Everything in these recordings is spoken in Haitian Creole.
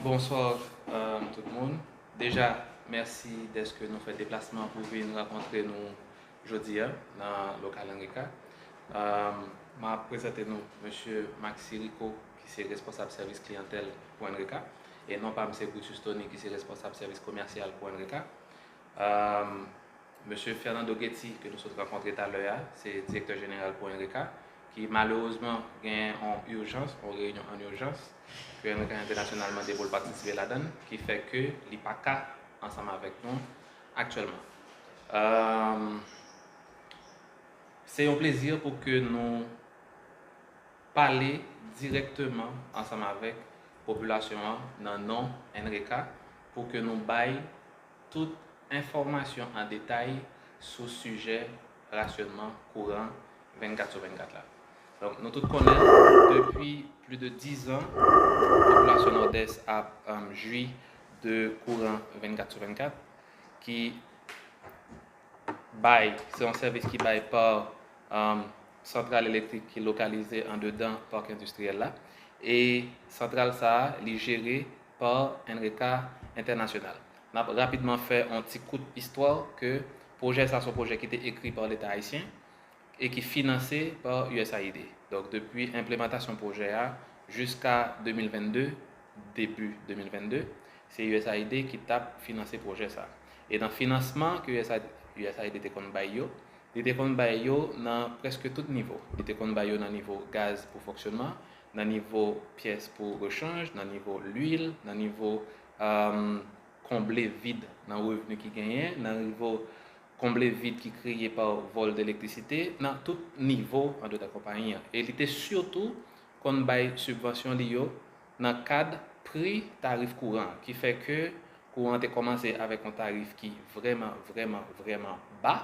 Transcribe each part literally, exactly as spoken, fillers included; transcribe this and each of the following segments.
Bonsoir, euh, tout moun. Deja, mèsi dèske nou fè deplasman pou vin rankontre nou jodi a nan lokal Enreka. Euh, m ap prezante nou Mesye Maxi Rico, ki se responsab sèvis kliyantèl pou Enreka, e non pa M. Brutus Tony, ki se responsab sèvis komèsyal pou Enreka. Euh, Mesye Fernando Getty, ke nou sot rankontre talè a, se direktè jeneral pou Enreka, ki malerezman gen yon ijans, yon reyinyon an ijans, ke Enreka Entènasyonal mande pou l patisipe ladan l, ki fè ke li pa ka ansanm avèk nou aktyèlman. Euh, se yon plezi pou ke nou pale dirèkteman ansanm avèk popilasyon an nan non Enreka pou ke nou bay tout enfòmasyon an detay sou sijè rasyonman kouran vennkat sou vennkat la. Donk, nou tout konnen, depi plis de diz an, popilasyon Nòdès ap, um, jwi de kouran vennkat sou vennkat, ki bay, se yon sèvis ki bay pa, um, santral elektrik ki lokalize andedan pak endistriyèl la. E santral sa a, li jere pa Enreka Entènasyonal. N ap rapidman fè yon ti kout istwa ke pwojè sa se yon pwojè ki te ekri pa Leta ayisyen e ki finanse pa U S A I D. Donk, depi enplemantasyon pwojè a jiska de mil vennde, debi de mil vennde, se U S A I D ki t ap finanse pwojè sa. E nan finansman ke U S A I D, U S A I D te konn bay yo, li te konn bay yo nan prèske tout nivo. Li te konn bay yo nan nivo gaz pou fonksyonman, nan nivo pyès pou rechanj, nan nivo lwil, nan nivo, um, konble vid nan revni ki genyen, nan nivo konble vid ki kreye pa vòl de elektrisite, nan tout nivo andedan konpayi an. E li te sitou konn bay sibvansyon li yo nan kad pri tarif kouran, ki fè ke kouran te kòmanse avèk yon tarif ki vrèman, vrèman, vrèman ba.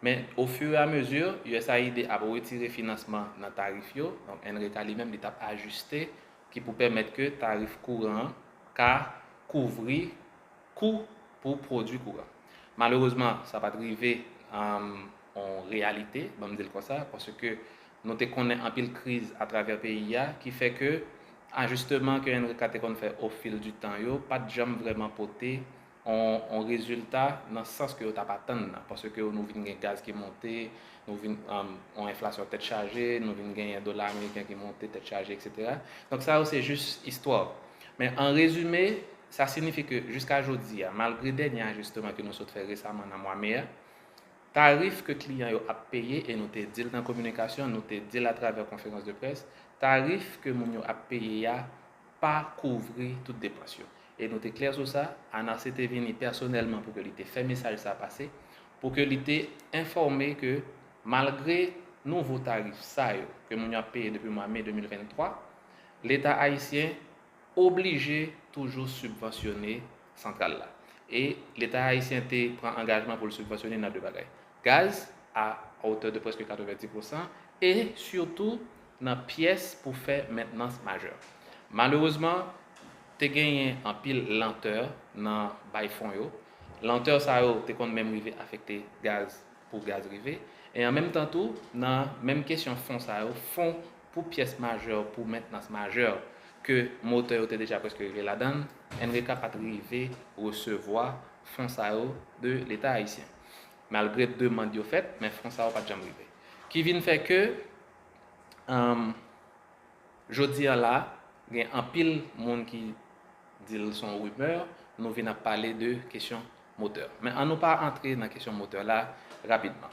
Men, ofiramezu, U S A I D ap retire finansman nan tarif yo. Donk, Enreka li menm, li t ap ajiste, ki pou pèmèt ke tarif kouran an ka kouvri kou pou pwodui kouran. Malerezman, sa pa t rive, um, an reyalite, ban m di l konsa, paske nou te konnen anpil kriz atravè peyi a, ki fè ke ajisteman ke Enreka te konn fè o fil di tan yo pa t janm vrèman pote yon, yon rezilta nan sans ke yo t ap atann nan, paske nou vin gen gaz ki monte, nou vin, um, yon enflasyon tèt chaje, nou vin genyen dola ameriken ki monte tèt chaje, etsetera. Donk, sa yo se jis istwa. Men an rezime, sa siyifi ke jiska jodi a, malgre dènye ajisteman ke nou sot fè resaman nan mwa me a, tarif ke kliyan yo ap peye, e nou te di l nan kominikasyon, nou te di l atravè konferans de près, tarif ke moun yo ap peye a pa kouvri tout depans yo. E nou te klè sou sa, Anase te vini pèsonèlman pou ke li te fè mesaj sa pase, pou ke li te enfòme ke malgre nouvo tarif sa yo ke moun yo ap peye depi mwa me de mil venntwa, Leta ayisyen oblije toujou sibvansyone santral la. E Leta ayisyen te pran angajman pou l sibvansyone nan de bagay. Gaz, a otè de prèske katrevenndis pousan, e sitou nan pyès pou fè mentnans majè. Malerezman, te genyen anpil lantè nan bay fon yo. Lantè sa yo te konn menm rive afekte gaz pou gaz rive. E an menm tan tou, nan menm kesyon fon sa yo, fon pou pyès majè, pou mentnans majè ke motè yo te deja prèske rive ladan l, Enreka pa t rive resevwa fon sa yo de Leta ayisyen. Malgre demann yo fèt, men fon sa yo pa t janm rive. Ki vin fè ke, um, jodi a la, gen anpil moun ki di l se yon rimè, nou vin ap pale de kesyon motè. Men ann nou pa antre nan kesyon motè la rapidman.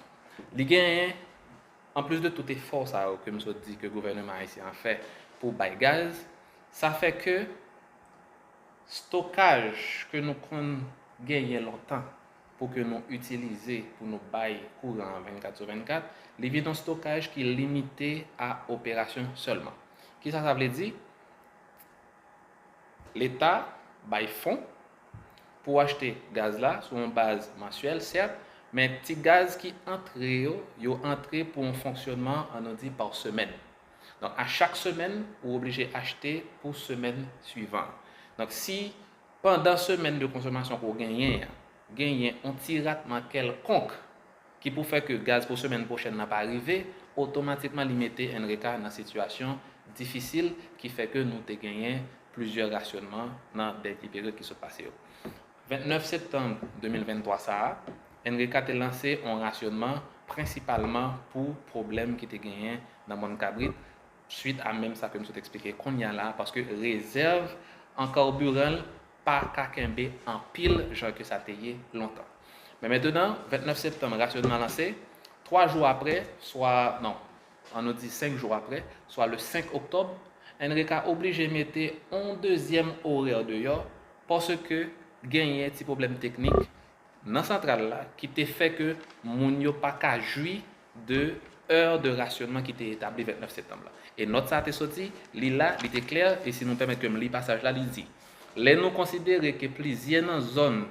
Li genyen, anplis de tout efò sa yo ke m sot di ke gouvènman ayisyen an fè pou bay gaz, sa fè ke stokaj ke nou konn genyen lontan pou ke nou itilize pou nou bay kouran an vennkat sou vennkat, li vin yon stokaj ki limite a operasyon sèlman. Kisa sa vle di? Leta bay fon pou achte gaz la sou yon baz mansyèl, sèt, men ti gaz ki antre yo, yo antre pou yon fonksyònman, ann nou di, pa semèn. Donk, a chak semèn, ou oblije achte pou semèn swivan. Donk, si pandan semèn de konsomasyon ke w genyen an, genyen yon ti ratman kèlkonk ki pou fè ke gaz pou semèn pwochèn nan pa rive, otomatikman li mete Enreka nan sitiyasyon difisil ki fè ke nou te genyen plizyè rasyonman nan dènye peryòd ki sot pase yo. Vennèf septanm de mil venntwa sa a, N R E C A te lanse yon rasyonman prensipalman pou pwoblèm ki te genyen nan Mòn Kabrit, swit a menm sa ke m sot eksplike kounye a la, paske rezèv an kabiran l pa ka kenbe anpil jan ke sa te ye lontan. Men mentnan, vennèf septanm, rasyonman lanse, twa jou apre, swa, non, an nou di senk jou apre, swa le senk oktòb, N R E C A oblije mete yon dezyèm orè deyò, paske genyen ti pwoblèm teknik nan santral la ki te fè ke moun yo pa ka jwi de è de rasyonman ki te etabli vennèf septanm la. E nòt sa a te soti, li la, li te klè, e si nou pèmèt ke m li pasaj la, li di, lè nou konsidere ke plizyè nan zòn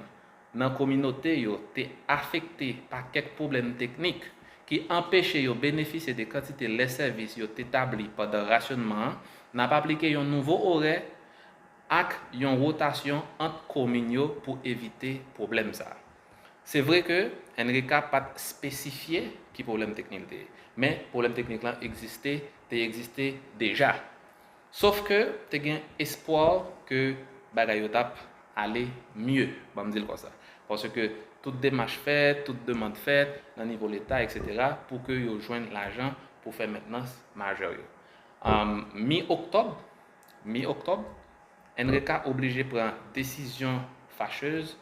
nan kominote yo te afekte pa kèk pwoblèm teknik ki anpeche yo benefisye de kantite lè sèvis yo te tabli pandan rasyonman an, n ap aplike yon nouvo orè ak yon wotasyon ant komin yo pou evite pwoblèm sa a. Se vre ke N R E C A pa t espesifye ki pwoblèm teknik li te ye, men pwoblèm teknik lan egziste, te egziste deja. Sof ke te gen espwa ke bagay yo t ap ale mye, ban m di l konsa. Paske tout demach fèt, tout demann fèt nan nivo Leta, etsetera, pou ke yo jwenn lajan pou fè mentnans majè yo. Ann, mi oktòb, mi oktòb, N R E C A oblije pran desizyon fachèz,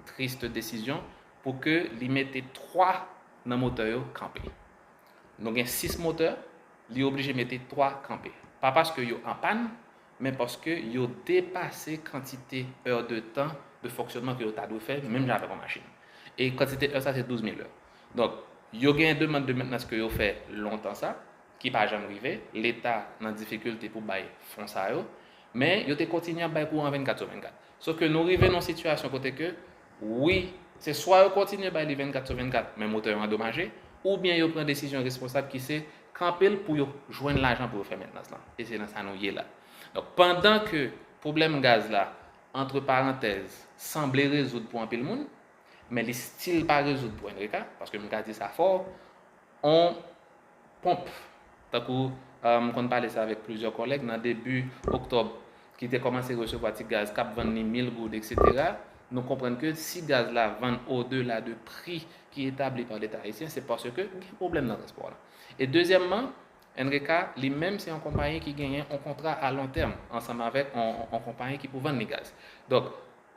tris desizyon, pou ke li mete twa nan motè yo kanpe. Nou gen sis motè, li oblije mete twa kanpe. Pa paske yo an pàn, men paske yo depase kantite è de tan de fonksyonman ke yo ta dwe fè, menm jan avèk yon machin. E kantite è sa se douz mil è. Donk, yo gen demann de mentnans ke yo fè lontan sa, ki pa janm rive, Leta nan difikilte pou bay fon sa yo, men yo te kontinye ap bay kouran vennkat sou vennkat. Sof ke nou rive nan yon sitiyasyon kote ke, wi, se swa yo kontinye bay li vennkat sou vennkat, men motè yo andomaje, oubyen yo pran desizyon responsab ki se kanpe l pou yo jwenn lajan pou yo fè mentnans lan. E se nan sa nou ye la. Donk, pandan ke pwoblèm gaz la, antre parantèz, sanble rezoud pou anpil moun, men li still pa rezoud pou N R E C A, paske m ka di sa fò, on ponp, tankou, euh, m konn pale sa avèk plizyè kòlèg, nan debi oktòb, ki te kòmanse resevwa ti gaz k ap vann li mil goud, etsetera, nou konprann ke si gaz la vann odela de pri ki etabli pa Leta ayisyen, se paske gen pwoblèm nan transpò la. E dezyèmman, N R E C A, li menm, se yon konpayi ki genyen yon kontra a lon tèm ansanm avèk yon, yon konpayi ki pou vann li gaz. Donk,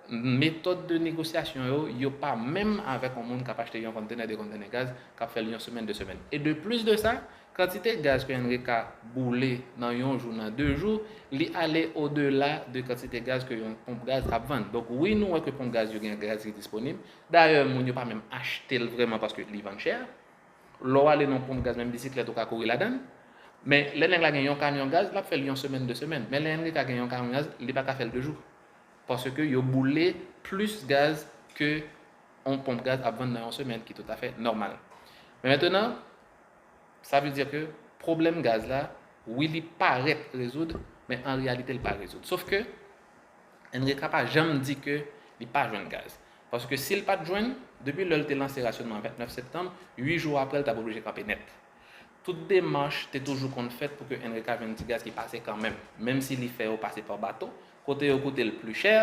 metòd de negosyasyon yo, yo pa menm avèk yon moun k ap achte yon konntenè, de konntenè gaz, k ap fè l yon semèn, de semèn. E de plis de sa, kantite gaz ke N R E C A boule nan yon jou, nan de jou, li ale odela de kantite gaz ke yon ponp gaz ap vann. Donk, wi, nou wè ke ponp gaz yo gen gaz ki disponib. Dayè, moun yo pa menm achte l vrèman paske li vann chè. Lè w ale nan ponp gaz, menm bisiklèt ou ka kouri ladan l. Men lè nèg la gen yon kamyon gaz, l ap fè l yon semèn, de semèn. Men lè N R E C A gen yon kamyon gaz, li pa ka fè l de jou. Paske yo boule plis gaz ke yon ponp gaz ap vann nan yon semèn, ki toutafè nòmal. Men mentnan, sa vle di ke pwoblèm gaz la, wi, li parèt rezoud, men an reyalite, li pa rezoud. Sof ke N R E C A pa janm di ke li pa jwenn gaz. Paske si l pa t jwenn, depi lè l te lanse rasyonman vennèf septanm, uit jou apre, l t ap oblije kanpe nèt. Tout demach te toujou konn fèt pou ke N R E C A jwenn ti gaz ki pase kanmenm, menm si li fè yo pase pa bato, kote yo koute l pli chè,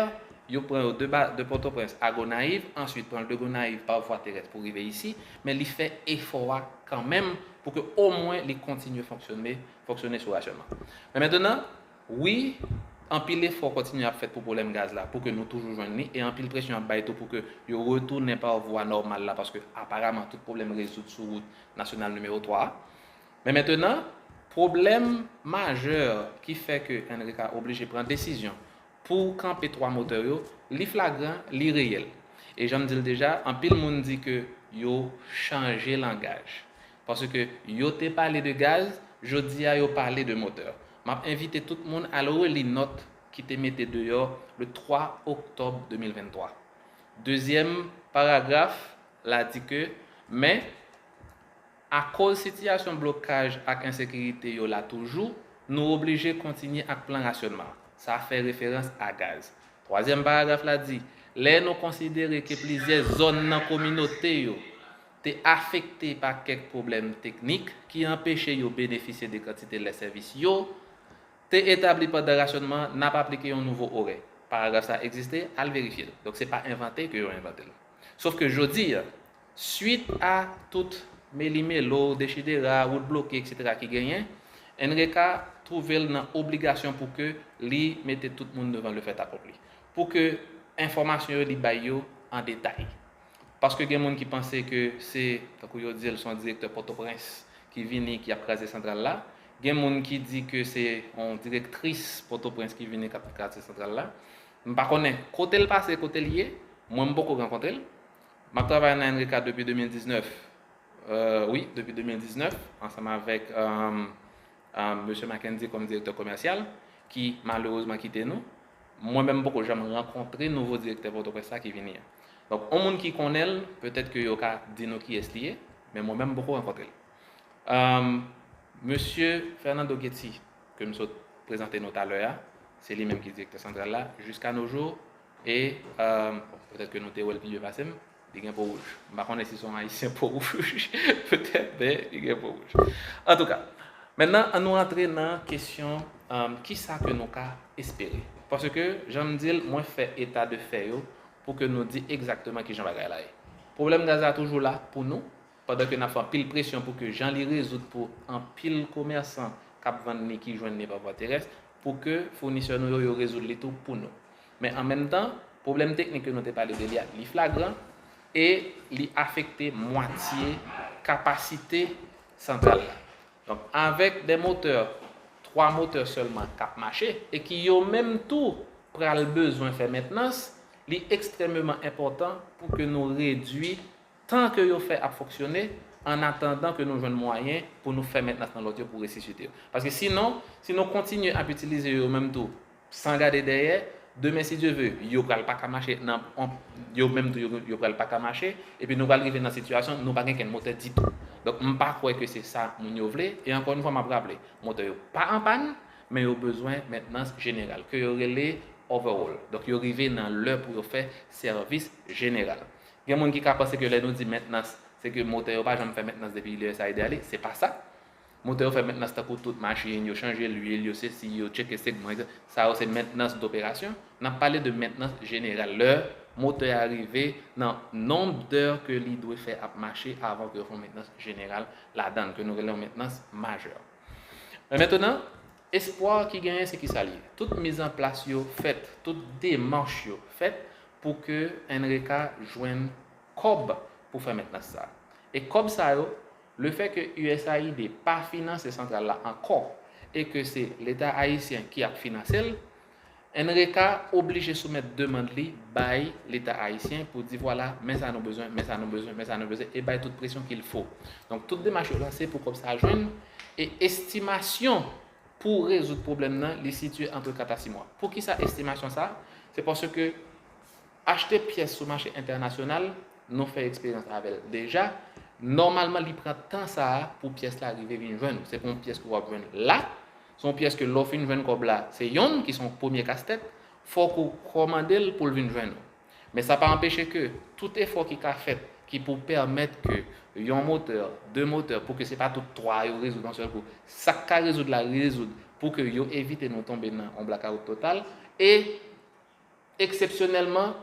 yo pran yo de ba-, de Pòtoprens a Gonayiv, answit pran l de Gonayiv pa vwa terès pou rive isi, men li fè efò a kanmenm pou ke omwen li kontinye fonksyone, fonksyone sou rasyonman. Men mentnan, wi, anpil efò kontinye ap fèt pou pwoblèm gaz la, pou ke nou toujou jwenn li, e anpil presyon ap bay tou pou ke yo retounen pa vwa nòmal la, paske aparaman tout pwoblèm rezoud sou wout nasyonal nimewo twa a. Men mentnan, pwoblèm majè ki fè ke N R E C A oblije pran desizyon pou kanpe twa motè yo, li flagran, li reyèl. E jan m di l deja, anpil moun di ke yo chanje langaj. Paske yo te pale de gaz, jodi a yo pale de motè. M ap envite tout moun al reli nòt ki te mete deyò le twa oktòb de mil venntwa. Dezyèm paragraf la di ke, men, akoz sitiyasyon blokaj ak ensekirite yo la toujou, nou oblije kontinye ak plan rasyonman. Sa fè referans a gaz. Twazyèm paragraf la di, lè nou konsidere ke plizyè zòn nan kominote yo te afekte pa kèk pwoblèm teknik ki anpeche yo benefisye de kantite lè sèvis yo, te etabli pandan rasyònman an, n ap aplike yon nouvo orè. Paragraf sa egziste, al verifye l. Donk, se pa envante ke yo envante l. Sof ke jodi a, swit a tout meli-melo, dechidera, wout bloke, etsetera ki genyen, N R E C A twouve l nan obligasyon pou ke li mete tout moun devan le fait accompli. Pou ke enfòmasyon yo li bay yo an detay. Paske gen moun ki panse ke se, tankou yo di l, se yon direktè Pòtoprens ki vini, ki ap kraze santral la. Gen moun ki di ke se yon direktris Pòtoprens ki vini, k ap kraze santral la. M pa konnen kote l pase, kote l ye. Mwen, m poko rankontre l. M ap travay nan N R E C A depi de mil diznèf. Euh, wi, depi de mil diznèf, ansanm avèk, euh, euh, mesye Mackendy kòm direktè komèsyal, ki malerezman kite nou. Mwen menm, m poko janm rankontre nouvo direktè Pòtoprens la ki vini an. Donk, yon moun ki konnen l, petèt ke yo ka di nou kiyès li ye, men mwen menm, m poko rankontre l. Euh, mesye Fernando Getty, ke m sot prezante nou talè a, se li menm ki direktè santral la, jiska no jou, e, euh, bon, petèt ke nou te wè l pi byen pase m, li gen po wouj. M pa konnen si se yon Ayisyen po wouj, petèt, men li gen po wouj. Antouka, mentnan, ann nou rantre nan kesyon, euh, kisa ke nou ka espere. Paske, jan m di l, mwen fè eta de fè yo pou ke nou di egzakteman kijan bagay la ye. Pwoblèm gaz la toujou la pou nou, pandan ke n ap fè anpil presyon pou ke jan li rezoud pou anpil komèsan k ap vann li ki jwenn li pa vwa terès, pou ke founisè nou yo, yo rezoud li tou pou nou. Men an menm tan, pwoblèm teknik ke nou te pale de li a, li flagran e li afekte mwatye kapasite santral la. Donk, avèk de motè, twa motè sèlman k ap mache e ki yo menm tou pral bezwen fè mentnans, li ekstrèmeman enpòtan pou ke nou redui tan ke yo fè ap fonksyone, an atandan ke nou jwenn mwayen pou nou fè mentnans nan lòt yo pou resisite yo. Paske sinon, si nou kontinye ap itilize yo menm tou, san gade dèyè, demen, si Dye ve, yo pral pa ka mache nan, on, yo menm tou, yo, yo pral pa ka mache, epi nou pral rive nan sitiyasyon, nou pa gen kenn motè ditou. Donk, m pa kwè ke se sa moun yo vle, e ankò yon fwa, m ap raple, motè yo pa an pàn, men yo bezwen mentnans jeneral, ke yo rele overhaul. Donk, yo rive nan lè pou yo fè sèvis jeneral. Gen moun ki ka panse ke lè nou di mentnans, se ke motè yo pa janm fè mentnans depi U S A I D ale. Se pa sa. Motè yo fè mentnans tankou tout machin, yo chanje lwil, yo sesi, yo tcheke segman, etsetera. Sa yo se mentnans doperasyon. N ap pale de mentnans jeneral. Lè motè a rive nan nonb dè ke li dwe fè ap mache avan ke yo fè yon mentnans jeneral ladan l, ke nou rele yon mentnans majè. Men mentnan, espwa ki genyen, se kisa l ye? Tout mizanplas yo fèt, tout demach yo fèt pou ke N R E C A jwenn kòb pou fè mentnans sa. E kòb sa yo, lefè ke U S A I D pa finanse santral la ankò e ke se Leta ayisyen ki ap finanse l, N R E C A oblije soumèt demann li bay Leta ayisyen pou di, vwala, men sa nou bezwen, men sa nou bezwen, men sa nou bezwen, e bay tout presyon qu'il faut. Donk, tout demach yo lanse pou kòb sa jwenn, e estimasyon pou rezoud pwoblèm nan, li sitiye ant kat a sis mwa. Poukisa estimasyon sa? Se paske achte pyès sou mache entènasyonal, nou fè eksperyans avè l deja. Nòmalman, li pran tan sa a pou pyès la rive vin jwenn ou. Se pa yon pyès ke w ap jwenn la. Se yon pyès ke lè w fin jwenn kòb la, se yonn ki se yon premye kastèt, fòk ou kòmande l pou l vin jwenn ou. Men sa pa anpeche ke tout efò ki ka fèt, ki pou pèmèt ke yon motè, de motè, pou ke se pa tout twa yo rezoud yon sèl kou, sa k ka rezoud la rezoud, pou ke yo evite nou tonbe nan yon blakawout total, e eksepsyonèlman,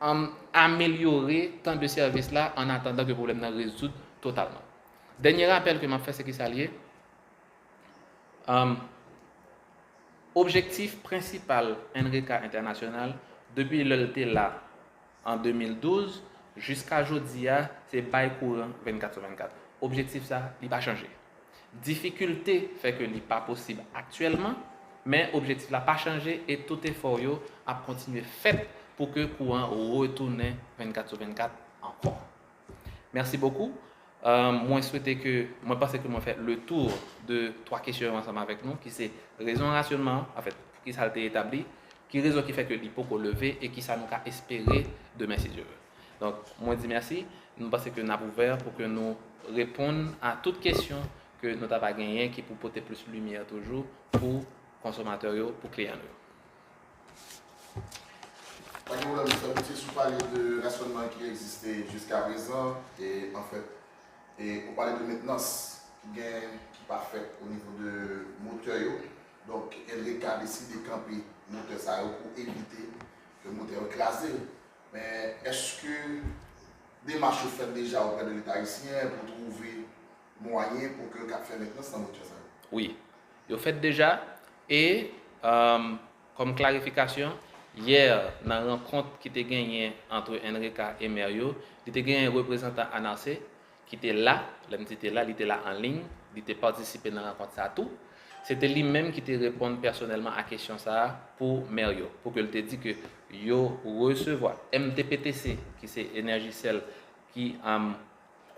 an, amelyore tan de sèvis la an atandan ke pwoblèm nan rezoud totalman. Dènye rapèl ke m ap fè, se kisa l ye? Am, objektif prensipal N R E C A entènasyonal, depi lè l te la an de mil douz, jiska jodi a, se bay kouran vennkat sou vennkat. Objektif sa, li pa chanje. Difikilte fè ke li pa posib aktyèlman, men objektif la pa chanje e tout efò yo ap kontinye fèt pou ke kouran retounen vennkat sou vennkat ankò. Merci beaucoup. Euh, mwen swete ke, mwen panse ke mwen fè le tour de twa kesyon yo ansanm avèk nou, ki se rezon rasyonman an, anfèt, poukisa l te etabli, ki rezon ki fè ke li poko leve e kisa nou ka espere demen, si Dye ve. Donk, mwen di mèsi. Nou panse ke n ap ouvè pou ke nou reponn a tout kesyon ke nou ta va genyen ki pou pote plis limyè toujou pou konsomatè yo, pou kliyan nou yo. Pa gen pwoblèm, Mister Gauthier, si w pale de rasyònman ki egziste jiska prezan, e anfèt, e ou pale de mentnans ki gen, ki pa fèt o nivo de motè yo, Donk, N R E C A deside kanpe motè sa yo pou evite ke motè yo kraze. Men, èske demach yo fèt deja oprè de Leta ayisyen pou twouve mwayen pou ke yo kab fè mentnans nan motè sa yo? Wi, yo fèt deja. E, um, kòm klarifikasyon, yè, nan rankont ki te genyen ant N R E C A e mè yo, li te genyen reprezantan ANARCE ki te la. Lè m di te la, li te la an liy, li te patisipe nan rankont sa a tou. Se te li menm ki te reponn pèsonèlman a kesyon sa a pou mè yo, pou ke l te di ke yo resevwa M T P T C, ki se Energicel, ki, um,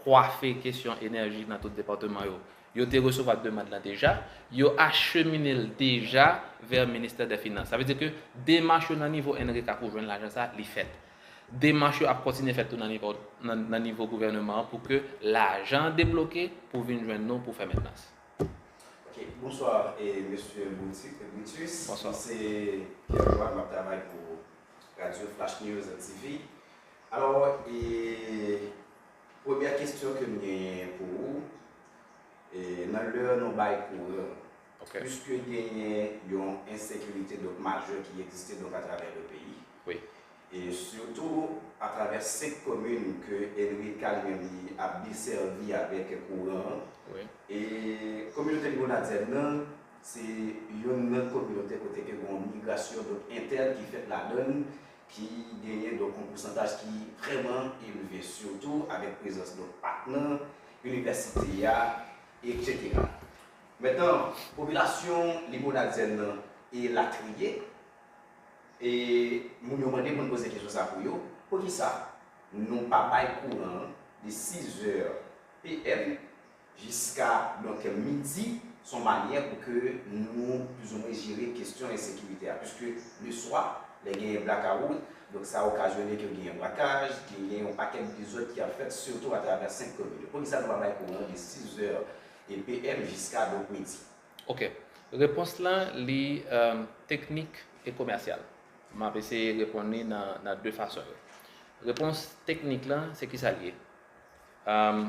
kwafe kesyon enèji nan tout depatman yo. Yo te resevwa demann lan deja, yo achemine l deja vè Ministè dè Finans. Sa vle di ke demach yo nan nivo N R E C A pou jwenn lajan sa a, li fèt. Demach yo ap kontinye fèt tou nan nivo, nan, nan nivo gouvènman an pou ke lajan an debloke pou vin jwenn nou pou fè mentnans. Ok, bonswa, e, mesye Brutus. Brutus. Bonswa. Mwen se Pierre Joanne, m ap travay pou Radio Flash News T V. Alò, e, premyè kesyon ke m genyen pou ou, e, nan lè nou bay kouran, Ok. Piske genyen yon ensekirite donk majè ki egziste donk atravè le peyi. Wi. E sitou atravè senk komin ke N R E C A li menm li ap desèvi avèk kouran an. Wi. E kominote Libonadyèn nan se youn nan kominote kote ke gen yon migrasyon donk entèn ki fèt ladan l ki genyen donk yon pousantaj ki vrèman elve sitou avèk prezans donk patnè inivèsite a, etsetera. Mentnan, popilasyon Libonadyèn nan e latriye, e moun yo mande pou n poze kesyon sa pou yo, poukisa nou pa bay kouran an de sizè P M jiska donk midi, se yon manyè pou ke nou plizoumwen jere kesyon ensekirite a, piske leswa, lè genyen blakawout, donk sa okazyone ke genyen brakaj, genyen yon pakèt dezòd ki ap fèt sitou atravè senk komin yo. Poukisa nou pa bay kouran de sizè P M jiska donk midi? Ok. Repons lan li um, teknik e komèsyal. M ap eseye reponn li nan, nan de fason yo. Repons teknik lan, se kisa l ye? Um,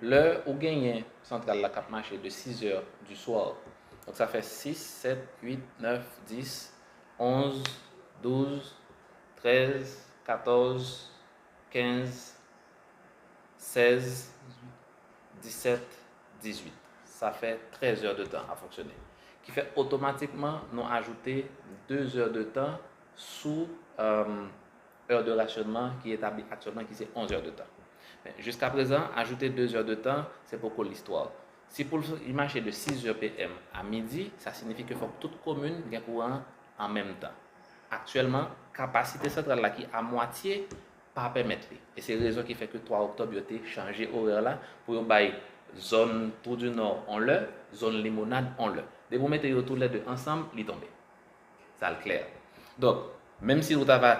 lè ou genyen santral la k ap mache de six heures du soir, donk sa fè six, sept, huit, neuf, dix, onze, douze, treize, quatorze, quinze, seize, dix-sept, dix-huit. Sa fè trèz è de tan ap fonksyone. Ki fè otomatikman nou ajoute de è de tan sou um, è de rasyonman ki etabli aktyèlman ki se onz è de tan. Men jiska prezan, ajoute de è de tan, se poko listwa. Si pou l mache de six heures P M a midi, sa siyifi ke fòk tout komin gen kouran an menm tan. Aktyèlman, kapasite santral la ki a mwatye pa pèmèt li. E se rezon ki fè ke twa oktòb yo te chanje orè la pou yo bay zòn Twou di Nò on lè, zòn Limonad on lè. Depi w mete yo toulède ansanm, li tonbe. Sa l klè. Donk, menm si ou ta va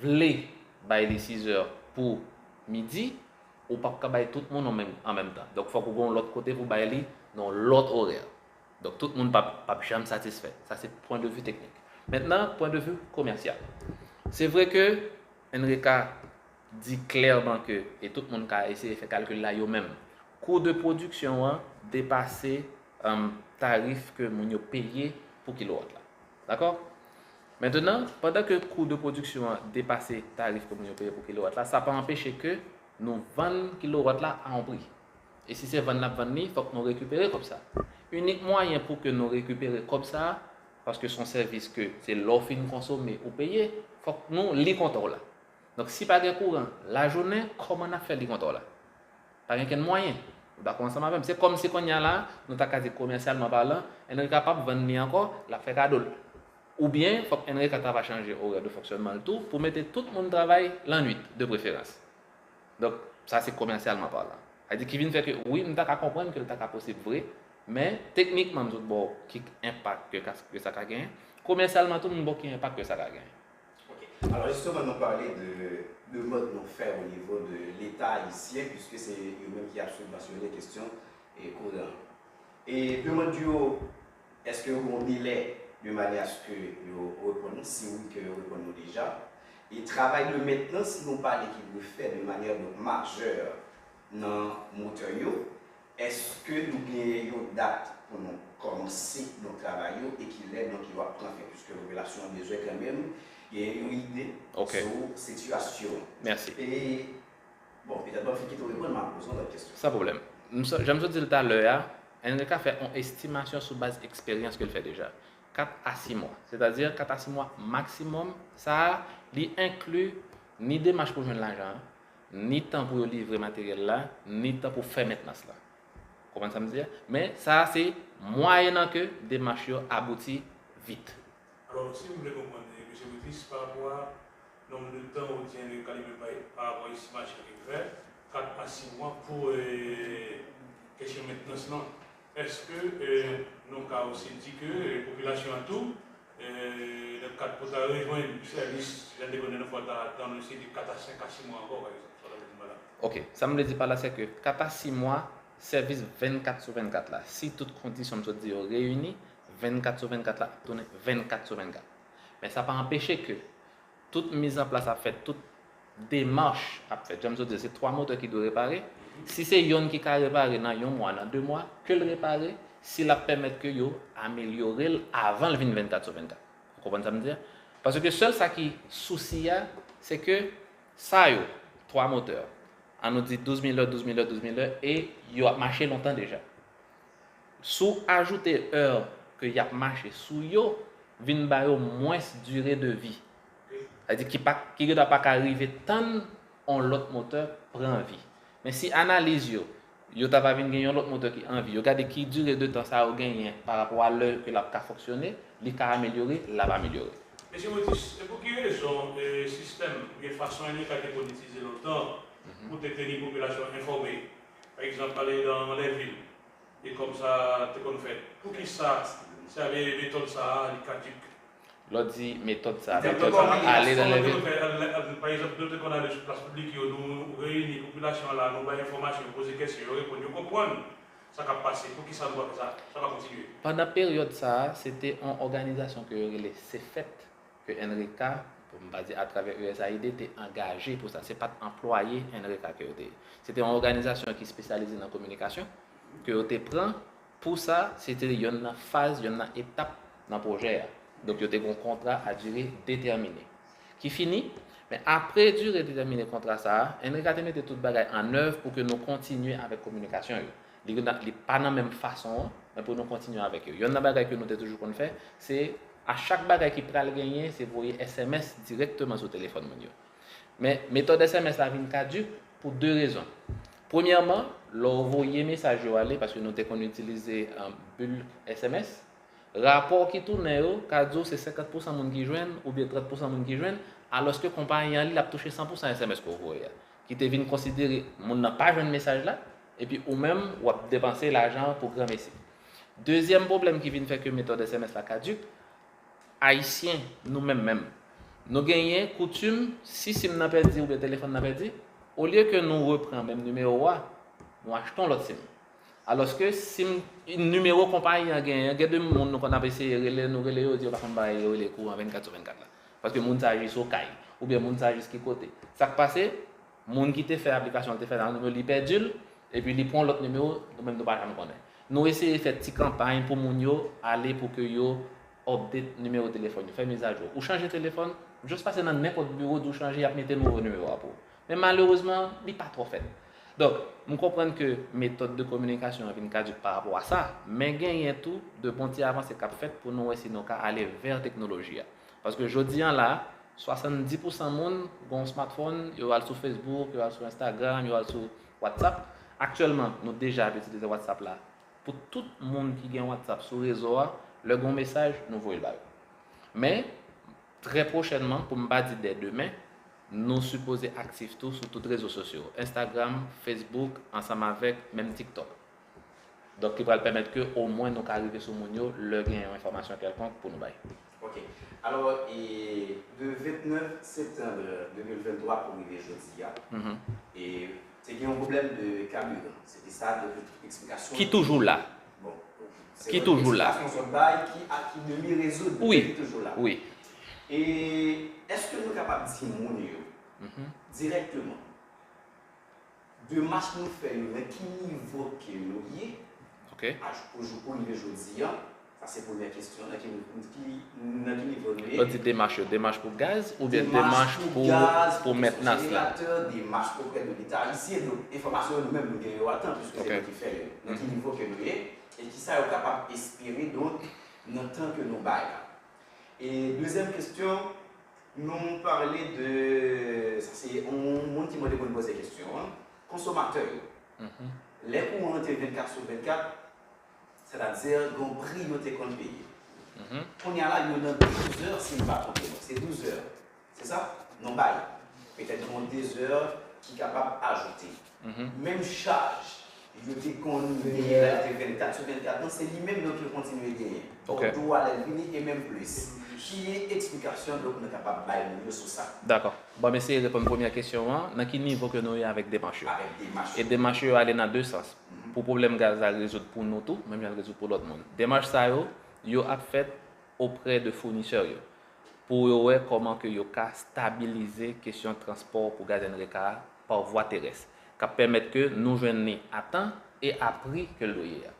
vle bay li sizè pou midi, ou p ap ka bay tout moun an menm, an menm tan. Donk, fòk ou gen yon lòt kote pou bay li nan yon lòt orè. Donk, tout moun p ap, p ap janm satisfè. Sa se pwen de vi teknik. Mentnan, pwen de vi komèsyal. Se vre ke N R E C A di klèman ke, e tout moun ka eseye fè kalkil la yo menm, kou de pwodiksyon an depase um, tarif ke moun yo peye pou kilowat la. Dakò? Mentnan, pandan ke kou de pwodiksyon an depase tarif ke moun yo peye pou kilowat la, sa pa anpeche ke nou vann kilowat la a yon pri. E si se vann n ap vann li, fòk nou rekipere kòb sa. Inik mwayen pou ke nou rekipere kòb sa, paske se yon sèvis ke se lè w fin konsome ou peye, fòk nou li kontò w la. Donk si pa gen kouran lajounen, kòman n ap fè li kontò w la? Pa gen kenn mwayen. Ou dakò ansanm avè m? Se kòmsi kounye a la, nou ta ka di komèsyalman palan, N R E C A p ap vann li ankò, l ap fè kado l. Oubyen, fòk N R E C A ta va chanje orè de fonksyònman l tou pou mete tout moun travay lannwit, de preferans. Donk, sa se komèsyalman palan. Sa di ki vin fè ke, wi, m ta ka konprann ke l ta ka posib vre, men teknikman, m sot ba w ki enpak ke, ke sa ka genyen. Komèsyalman tou, m ba w ki enpak ke sa ka genyen. Ok. Alò, jisteman, nou pale de demann nou fè o nivo de Leta ayisyen, piske se yo menm ki ap sibvansyone kesyon e kouran. E demann yo, èske yo gen yon delè de manyè aske yo reponn nou? Si wi, ke yo reponn nou deja. E travay de mentnans, nou pale ki dwe fè de manyè donk majè nan motè yo. Èske nou gen yon dat pou nou kòmanse nou travay yo e ki lè donk yo ap pran fen? Piske popilasyon an bezwen kanmenm gen yon ide sou sitiyasyon an. Mèsi. E, bon, petèt m ap fin kite w reponn, m ap poze yon lòt kesyon. San pwoblèm. Jan m sot di l talè a, N R E C A fè yon estimasyon sou baz eksperyans ke l fè deja. Kat a sis mwa. Sètadi kat a sis mwa maksimòm. Sa a, li enkli ni demach pou jwenn lajan an, ni tan pou yo livre materyèl la, ni tan pou fè mentnans la. Ou konprann sa m di a? Men sa a se mwayennan ke demach yo abouti vit. Alò, si m vle konprann, Mesye Motis, pa rapò a nonb de tan ou di N R E C A li menm pa rapò a estimasyon ke l fè, kat a sis mwa pou kesyon mentnans lan, èske nou ka osi di ke popilasyon an tou, nan kad pou ta rejwenn sèvis, jan n te konn di nan fwa ta atann osi de kat a senk a sis mwa ankò, pa egzanp, sa w ta vle di m pa la? Ok, sa m vle di pa la, se ke kat a sis mwa, sèvis vennkat sou vennkat la, si tout kondisyon m sot di yo reyini, vennkat sou vennkat la ap tounen vennkat sou vennkat. Men sa pa anpeche ke tout mizanplas ap fèt, tout demach ap fèt. Jan m sot di, se twa motè ki dwe repare. Si se yonn ki ka repare nan yon mwa, nan de mwa, ke l repare, si l ap pèmèt ke yo amelyore l avan l vin vennkat sou vennkat. Ou konprann sa m di a? Paske sèl sa ki sousi a, se ke sa yo, twa motè, an nou di douz mil è, douz mil è, douz mil è, e yo ap mache lontan deja. Si w ajoute è ke y ap mache sou yo, vin ba yo mwens dire de vi. Sa vle di ki pa, ki gendwa pa ka rive tann yon lòt motè pran vi. Men si analiz yo, yo ta va vin gen yon lòt motè ki an vi, yo gade ki dire de tan sa yo genyen pa rapò a lè ke l ap ka fonksyone, li ka amelyore, l ap amelyore. Mesye Motis, e pou ki rezon sistèm oubyen fason N R E C A te konn itilize lontan pou te teni popilasyon enfòme, pa egzanp, ale nan lèvil, e kòm sa te konn fèt, poukisa sèvi metòd sa a li kadik? Lè w di metòd sa a, metòd sa a, ale nan lèvil. Pa egzanp, nou te konn ale sou plas piblik yo, nou reyini popilasyon an la, nou bay enfòmasyon, poze kesyon, yo reponn, yo konprann sa k ap pase, poukisa nou pa fè sa, sa pa kontinye? Pandan peryòd sa a, se te yon òganizasyon ke yo rele CEFET, ke N R E C A, pou m pa di atravè U S A I D, te angaje pou sa. Se pa t anplwaye N R E C A ke yo te ye. Se te yon òganizasyon ki espesyalize nan kominikasyon, ke yo te pran pou sa, se te yonn nan faz, yonn nan etap nan pwojè a. Donk, yo te gen yon kontra a dire detèmine ki fini. Men apre dire detèmine kontra sa a, N R E C A te mete tout bagay an èv pou ke nou kontinye avèk kominikasyon yo. Li, li pa nan menm fason an, men pou nou kontinye avèk yo. Yonn nan bagay ke nou te toujou konn fè, se a chak bagay ki pral genyen, se voye S M S dirèkteman sou telefòn moun yo. Men metòd S M S la vin kadik pou de rezon. Premyèman, lè w voye mesaj yo ale, paske nou te konn itilize bulk S M S, rapò ki tounen yo ka di w se senkant pousan moun ki jwenn oubyen trant pousan moun ki jwenn, alòske konpayi an li, l ap touche san pousan S M S ke w voye a, ki te vin konsidere moun nan pa jwenn mesaj la, epi ou menm w ap depanse lajan an pou granmesi. Dezyèm pwoblèm ki vin fè ke metòd S M S la kadik, Ayisyen, nou menm menm, nou genyen koutim, si sim nan pèdi oubyen telefòn nan pèdi, olye ke nou repran menm nimewo a, nou achte yon lòt sim. Alòske sim, nimewo konpayi an genyen, gen de moun nou konn ap eseye rele, nou rele yo, yo di yo pa konn bagay yo rele kouran vennkat sou vennkat la. Paske moun sa jis okay, oubyen moun sa jis ki kote. Sa k pase, moun ki te fè aplikasyon an te fè nan nimewo, li pèdi l, epi li pran yon lòt nimewo, nou menm nou pa janm konnen. Nou eseye fè ti kanpay pou moun yo ale pou ke yo update nimewo telefòn yo, fè mizajou. Ou chanje telefòn, jis pase nan nenpòt biwo, di w chanje, y ap mete nouvo nimewo a pou ou. Men malerezman, li pa twò fèt. Donk, m konprann ke metòd de kominikasyon an vin kadik pa rapò a sa, men genyen tou de bon ti avanse k ap fèt pou nou wè si nou ka ale vè teknoloji a. Paske jodi an la, swasanndis pousan moun gen yon smartphone, yo al sou Facebook, yo al sou Instagram, yo al sou WhatsApp. Aktyèlman, nou deja ap itilize WhatsApp la. Pou tout moun ki gen WhatsApp sou rezo a, lè gen yon mesaj, nou voye l ba yo. Men, trè pwochènman, pou m pa di dè demen, nou sipoze aktif tou sou tout rezo sosyo, Instagram, Facebook, ansanm avèk menm TikTok. Donk, ki pral pèmèt ke omwen nou ka rive sou moun yo lè gen yon enfòmasyon kèlkonk pou nou bay. Ok. Alò, e, de vennèf septanm de mil venntwa pou rive jodi a, e, te gen yon pwoblèm de kabiran. Se te sa, de tout eksplikasyon. Ki toujou la. Bon. Ki toujou la. Eksplikasyon sot bay, ki, a, ki demi rezoud, wi, ki toujou la. Wi. E èske nou kapab di moun yo dirèkteman, Demach nou fè yo, nan ki nivo ke yo ye, Ok. a jou pou jou pou rive jodi a? Sa se premyè kesyon, nan ki, ki, nan ki nivo nou ye? Lè w di demach yo, demach pou gaz oubyen demach pou, gaz, pou mentnans la? Jeneratè, demach oprè de Leta ayisyen. Donk, enfòmasyon yo nou menm nou gen yo atan, piske se nou ki fè yo. Nan ki nivo ke nou ye, e kisa yo kapab espere, donk, nan tan ke nou bay la? E dezyèm kesyon, nou pale de, sa se yon moun ki mande pou n poze kesyon an, konsomatè yo. Lè kouran an te vennkat sou vennkat, sètadi gen yon pri yo te konn peye. Kounye a la, yo nan douz è, si m pa twonpe mwen, se douz è. Se sa? Nou bay. Petèt gen yon de zè ki kapab ajoute. Menm chaj yo te konn peye la, yo te vennkat sou vennkat, non, se li menm donk yo kontinye genyen. Ok. Bòdwo a lè l vini e menm plis. Ki eksplikasyon donk nou kapab bay moun yo sou sa? Dakò. Bon, m eseye reponn premyè kesyon an. Nan ki nivo ke nou ye avèk demach yo? Avèk demach E demach yo ale nan de sans. Pou pwoblèm gaz la rezoud pou nou tou, menm jan l rezoud pou lòt moun. Demach sa yo, yo ap fèt oprè de founisè yo, pou yo wè kòman ke yo ka stabilize kesyon transpò pou gaz N R E K a pa vwa terès, k ap pèmèt ke nou jwenn li a tan e a pri ke l dwe ye a.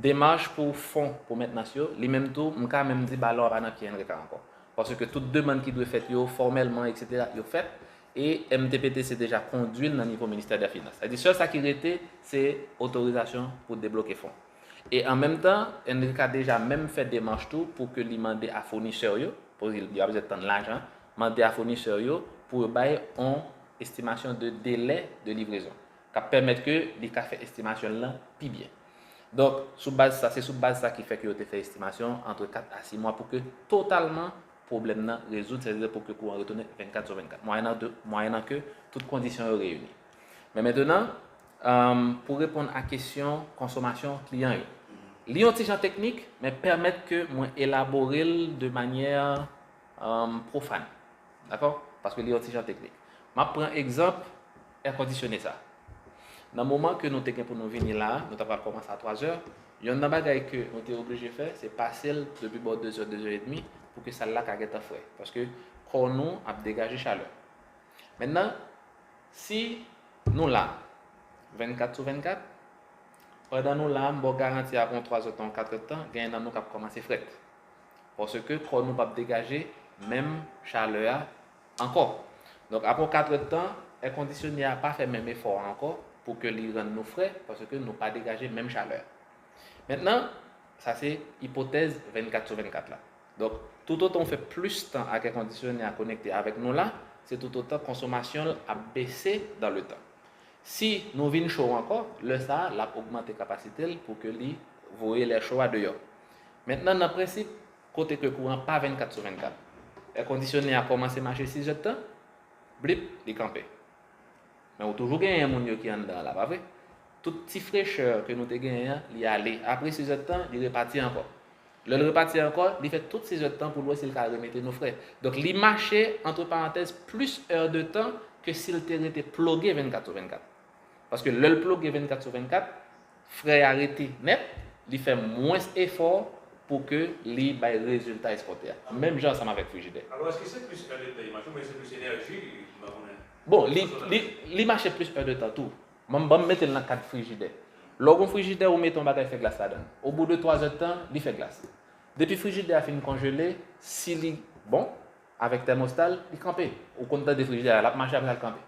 Demach pou fon pou mentnans yo, li menm tou, m ka menm di balon an pa nan pye N R E K a ankò. Paske tout demann ki dwe fèt yo, fòmèlman, etsetera, yo fèt, e M T P T C deja kondui l nan nivo Ministè dè Finans. Sètadi, sèl sa ki rete, se otorizasyon pou debloke fon. E an menm tan, N R E K a deja menm fè demach tou pou ke li mande a founisè yo, pou yo pa bezwen tann lajan, mande a founisè yo pou yo bay yon estimasyon de delè de livrezon, k ap pèmèt ke li ka fè estimasyon l lan pi byen. Donk, sou baz sa, se sou baz sa ki fè ke yo te fè estimasyon antre kat a sis mwa pou ke totalman pwoblèm nan rezoud, sètadi pou ke kouran retounen vennkat sou vennkat, mwayennan de, mwayennan ke tout kondisyon yo reyini. Men mentnan, um, pou reponn a kesyon konsomasyon kliyan yo, li yon ti jan teknik, men pèmèt ke mwen elabore l de manyè, um, pwofàn. Dakò? Paske li yon ti jan teknik. M ap pran egzanp èkondisyone sa. Nan moman ke nou te gen pou nou vini la, nou ta pral kòmanse a twa zè, yonn nan bagay ke nou te oblije fè, se pase l depi bò de zè, de zè edmi, pou ke sal la ka gentan fre. Paske kò nou ap degaje chalè. Mentnan, si nou la vennkat sou vennkat, pandan nou la, m ba w garanti apre yon twa zè tan, yon kat è tan, genyen nan nou k ap kòmanse frèt. Paske kò nou p ap degaje menm chalè a ankò. Donk, apre yon kat è tan, èkondisyone a pa fè menm efò a ankò pou ke li rann nou fre, paske nou pa degaje menm chalè a. Mentnan, sa se ipotèz vennkat sou vennkat la. Donk, toutotan w fè plis tan ak èkondisyone a konekte avèk nou la, se toutotan konsomasyon l ap bese dan le tan. Si nou vin cho ankò, lè sa a, l ap ogmante kapasite l pou ke li voye lè cho a deyò. Mentnan, nan prensip, kote ke kouran pa vennkat sou vennkat, èkondisyone a kòmanse mache sis è tan, blip, li kanpe. Men ou toujou genyen moun yo ki anndan an la, pa vre? Tout ti frechè ke nou te genyen an, li ale. Apre sis è tan, li repati ankò. Lè l repati ankò, li fè tout sis è tan pou l wè si l ka remete nou fre. Donk, li mache, antre parantèz, plis è de tan ke si l te rete ploge vennkat sou vennkat. Paske lè l ploge vennkat sou vennkat, fre a rete nèt, li fè mwens efò pou ke li bay rezilta eskòte a. Menm jan ansanm avèk frijidè. Alò, èske se plis è de tan li mache, oubyen se plis enèji li, m pa konnen? Bon, li, li, li mache plis è de tan tou. Ban m, ban m mete l nan kad frijidè. Lè w gen yon frijidè, ou mete yon bagay fè glas ladan l. Obou de twa zè tan, li fè glas. Depi frijidè a fin konjele, si li bon, avèk tèmosta l, li kanpe. Ou konn tande frijidè a, l ap mache apre sa l kanpe.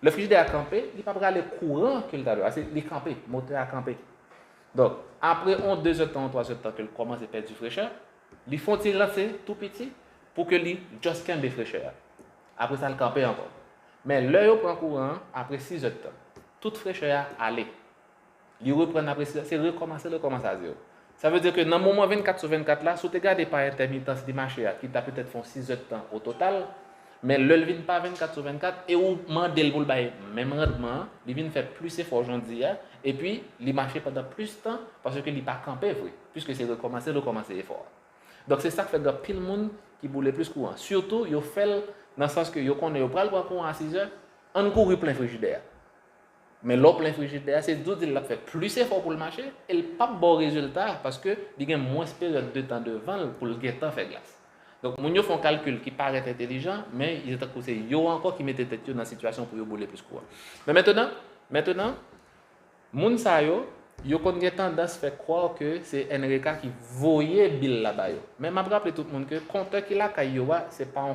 Lè frijidè a kanpe, li p ap rale kouran ke l ta dwe, paske li kanpe, motè a kanpe. Donk, apre yon de zè tan, yon twa zè tan ke l kòmanse pèdi frechè, li fè yon ti lanse tou piti pou ke li just kenbe frechè a. Apre sa, l kanpe ankò. Men lè yo pran kouran an, apre sis è tan, tout frechè a ale. Li reprann apre sis è, se rekòmanse, rekòmanse a zewo. Sa vle di ke nan moman vennkat sou vennkat la, si w te gade pa entèmitans li mache a, ki ta petèt fè yon sis è tan o total, men lè l vin pa vennkat sou vennkat, e ou mande l pou l bay menm randman an, li vin fè plis efò jan w di a, epi li mache pandan plis tan, paske li pa kanpe vre, piske se rekòmanse, rekòmanse efò a. Donk, se sa k fè gen anpil moun ki boule plis kouran. Sitou, yo fè l nan sans ke yo konnen yo pral pran kouran a sis è, ann kouri plen frijidè a. Men lè w plen frijidè a, se di w di l l ap fè plis efò pou l mache, e l p ap ba w rezilta, paske li gen mwens peryòd de tan devan l pou l gentan fè glas. Donk, moun yo fè yon kalkil ki parèt entelijan, men li tankou se yo ankò ki mete tèt yo nan sitiyasyon pou yo boule plis kouran. Men mentnan, Mentenan, moun sa yo, yo konn gen tandans fè kwè ke se N R E K ki voye bil la ba yo. Men m ap raple tout moun ke kontè ki lakay yo a, se pa yon